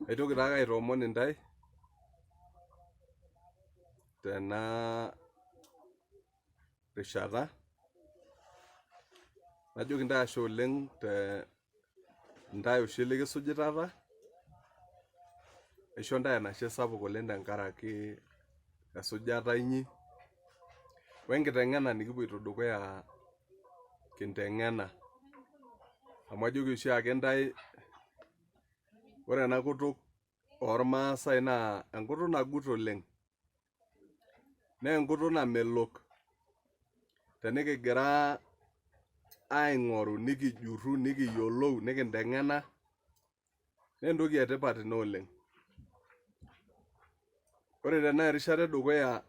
Aitoki taake aitoomon intae tena rishata najoki intae ashe oleng te intae oshi likisujitata aisho intae enashe sapuk oleng tenkaraki esujata inyi wenkiteng'ena nikipuoito dukuya kinteng'ena amu ajoki oshiake intae ore ena kutuk ormaasai naa enkutuk nagut oleng naa enkutuk namelok tenikigira aing'oru nikijurru nikiyiolou nikinteng'ena naa entoki etipat ina oleng. Ore tenaa erishata edukuya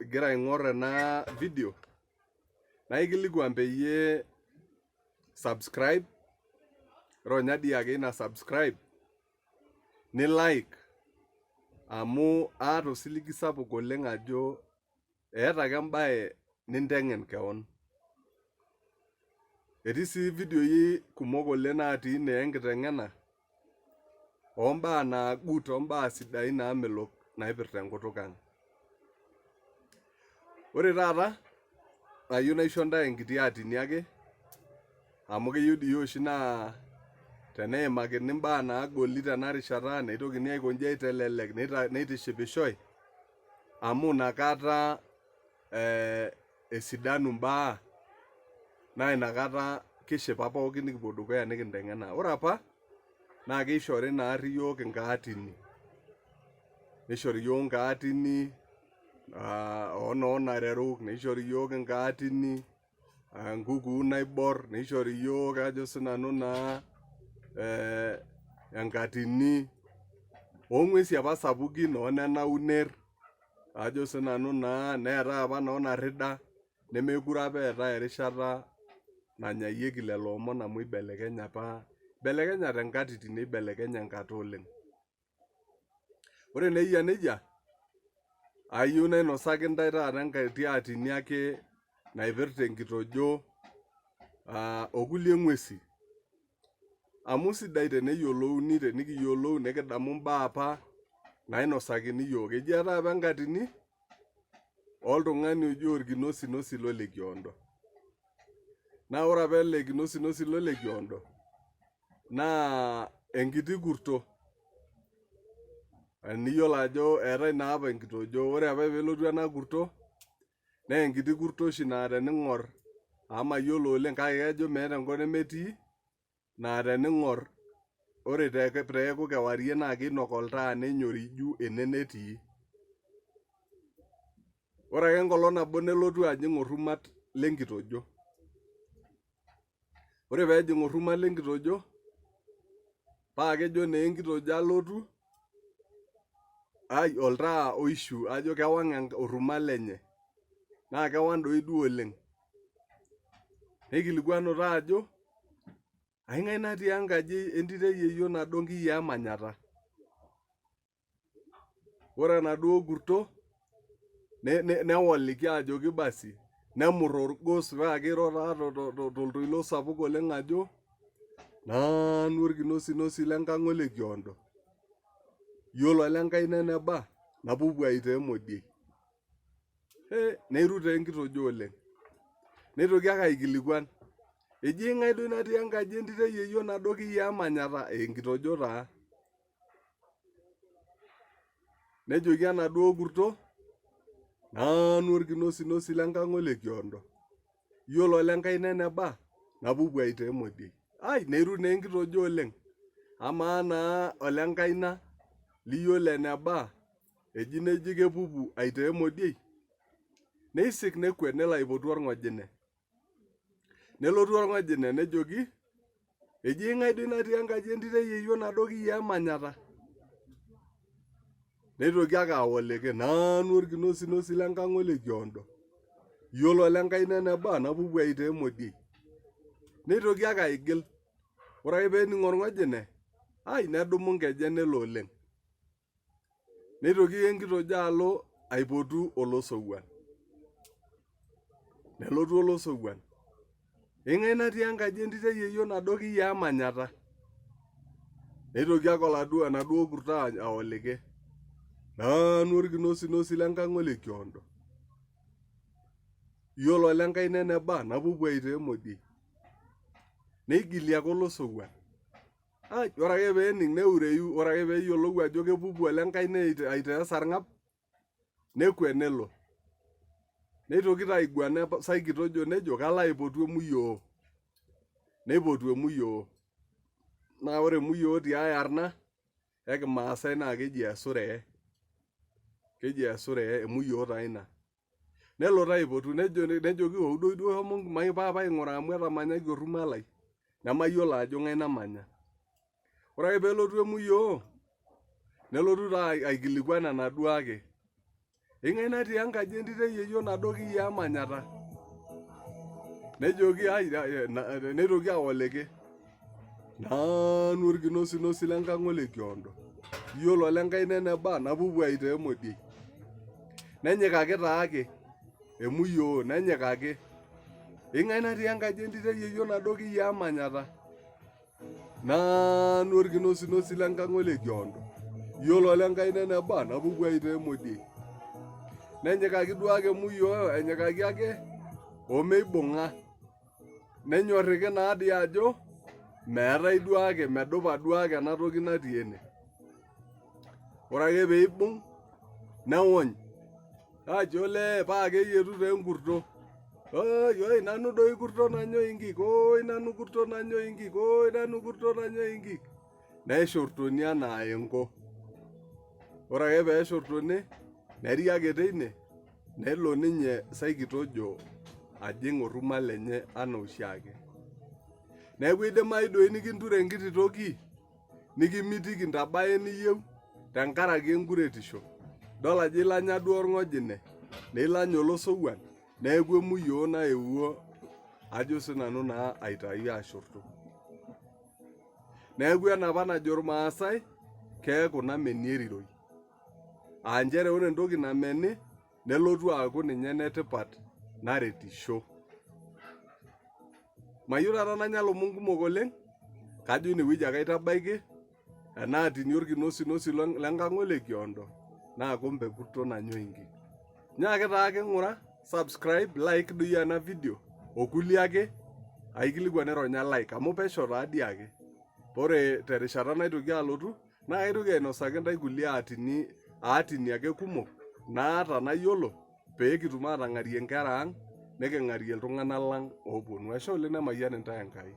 igira aing'or ena video naa aikilikuan peyie subscribe ronya dii ake ina subscribe ni like amu aata osiligi sapuk oleng ajo eeta ake embae ninteng'en kewon. Etii sii ividioi kumok oleng natii ine enkiteng'ena ombaa naagut ombaa sidain naamelok naipirta enkutuk ang. Ore taata ayieu naisho ntae enkiti atini ake amu keyieu dii oshi naa teneimakini imbaa naagoli tena rishata neitokini aiko inji aitelelek neitishipishoi amu inakata eh, esidanu imbaa naa inakata kishipa pookin nikipuo dukuya nikinteng'ena. Ore apa naa keishori naarri iyiook inkaatini, nishori iyiook inkaatini oo noo nareruk, nishori iyiook inkaatini aa nkukuu naibor, nishori iyiook ajo sinanu naa enkatini oo ng'uesi apa sapukin oo nena uner ajo sinanu naa neetae apa noo narida nemekure apa eetae erishata nanyayieki lelo omon amu ibelekenye apa, ibelekenyate nkatitin nibelekenye enkata oleng. Ore naa eyia nejia ayieu nainosaki intae taata enkiti atini ake naipirta enkitojo okulie ng'uesi amu sidai teneyiolouni tenikiyiolou nikidamu imbaa apa nainosakini iyiook. Eji eetae apa enkatini oltung'ani oji orkinosinosi lolekiondo. Naa ore apa ele kinosinosi lolekiondo naa enkiti kurto niyiolo ajo eetae naa apa enkitojo ore apa peelotu ena kurto naa enkiti kurto oshi naa tening'or amu mayiolo oleng kake kajo meeta enkop nemetii naa tening'or ore peeku kewarie naa kiinok oltaa nenyoriju ene netii. Ore ake enkolong nabo nelotu ajing orrumat lenkitojo. Ore peejing orrumat lenkitojo paa kejo naa enkitojo alotu ai oltaa oishu ajo kewang orrumat lenye naa kewang doi duo oleng. Neikilikuanu taa ajo aing'ae natii enkaji entito e yieyioo nado nkiyiaa emanyata. Ore enaduo kurto newoliki ajoki basi nemur orgos paa kiro taa toltoilo sapuk oleng ajo nanu orkinosinosi lenkang ole kiondo yiolo olenkaina eneba napupu aitaa emodiei. Hee neirut taa enkitojo oleng. Neitoki ake aikilikuan eji ng'ae doi natii enkaji entito e yieyio nado kiyiaa emanyata enkitojo taa. Nejoki enaduo kurto, nanu orkinosinosi lenkang ole kiondo. Iyiolo olenkaina eneba, napupu aitaa emodiei. Ai neirut naa enkitojo oleng. Amaa naa olenkaina liyiolo eneba, eji neji kepupu aitaa emodiei? Neisik nekwet nelo aipotu orng'ojine. Nelotu orng'ojine nejoki, eji ng'ae doi natii enkaji entito e yieyio nado kiyiaa emanyata? Neitoki ake awoliki, nanu orkinosinosi lenkang ole kiondo. Iyiolo olenkaina eneba napupu aitaa emodiei. Neitoki ake aigil. Ore ake pening orng'ojine, ai nedumu nkejek nelo oleng. Neitoki enkitojo alo aipotu olosowuan. Nelotu olosowuan. Ing'ae natii enkaji entito e yieyio nado kiyiaa emanyata? Neitoki ake oladuo enaduo kurto aoliki. Nanu orkinosinosi lenkang ole kiondo. Iyiolo olenkaina eneba napupu aitaa emodiei. Neigilie ake olosowuan. Ai ore ake peening neureyu, ore ake peeyiolou ajo kepupu olenkaina aitaa esarng'ab, nekwet nelo. Neitoki taa aiguana Saikitojo nejo kalo aipotu Emuyoo. Neipotu Emuyoo. Naa ore Emuyoo tiai arna e kimaasai naa keji Esuree. Keji Esuree, Emuyoo taa ina. Nelo taa aipotu nejo nejoki ou doi duo shomo papa aing'uraa amu etamanyaki orruma lai nemayiolo ajo ng'ae namanya. Ore ake peelotu Emuyoo nelotu taa aikilikuan enaduo ake, ing'ae natii enkaji entito e yeyio nado kiyiaa emanyata? Nejoki ai neitoki aoliki, nanu orkinosinosi lenkang ole kiondo, iyiolo olenkaina eneba napupu aitaa emodiei. Nenyikaki taake Emuyoo nenyikaki, ing'ae natii enkaji entito e yeyio nado kiyiaa emanyata? Nanu orkinosinosi lenkang ole kiondo. Iyiolo olenkaina eneba napuku aitaa emodiei. Nenyikaki duo ake Emuyio enyikaki ake omeibung'a. Nenyorriki naadii ajo meetae duo ake medupa duo ake ena toki natii ene. Ore ake peibung newony ajo olee paa keyietu taa enkurto. Oi oi nanu doi kurto nanyoi inkik, oi nanu kurto nanyoi inkik, oi nanu kurto nanyoi inkik. Neshurtuni anaa enko. Ore ake peeshurtuni neriaki teine nelo ninye Saikitojo ajing orruma lenye anaa oshiake. Neeku eidimayu doi nikinture enkiti toki nikimitiki intabaya eniyieu tenkaraki enkuretisho. Idol ajo ilanya duo orng'ojine, nilany olosowuan, neeku emuyio naewuo ajo sinanu naa aitayu ashurtu. Neeku enapa najo irmaasai keeku nameni eriroi. Aa nchere ore entoki nameni nelotu aaku ninye enetipat naretisho. Mayieu taata nanya ilomon kumok oleng, kajo inewueji ake aitabaiki ena atini orkinosinosi lenkang ole kiondo naa kumbe kurto nanyoi inkik. Nyaaki taake ng'ura, subscribe, like doi ena video okulie ake aikilikuan ironya like amu pesho taa dii ake. Ore terishata naitoki alotu naa kaitoki ainosaki intae kulie atini aatini ake kumok naata nayiolo pee kitum aatang'arie inkera ang niking'arie iltung'anak lang oopuonu. Ashe oleng nemayian intae Enkai.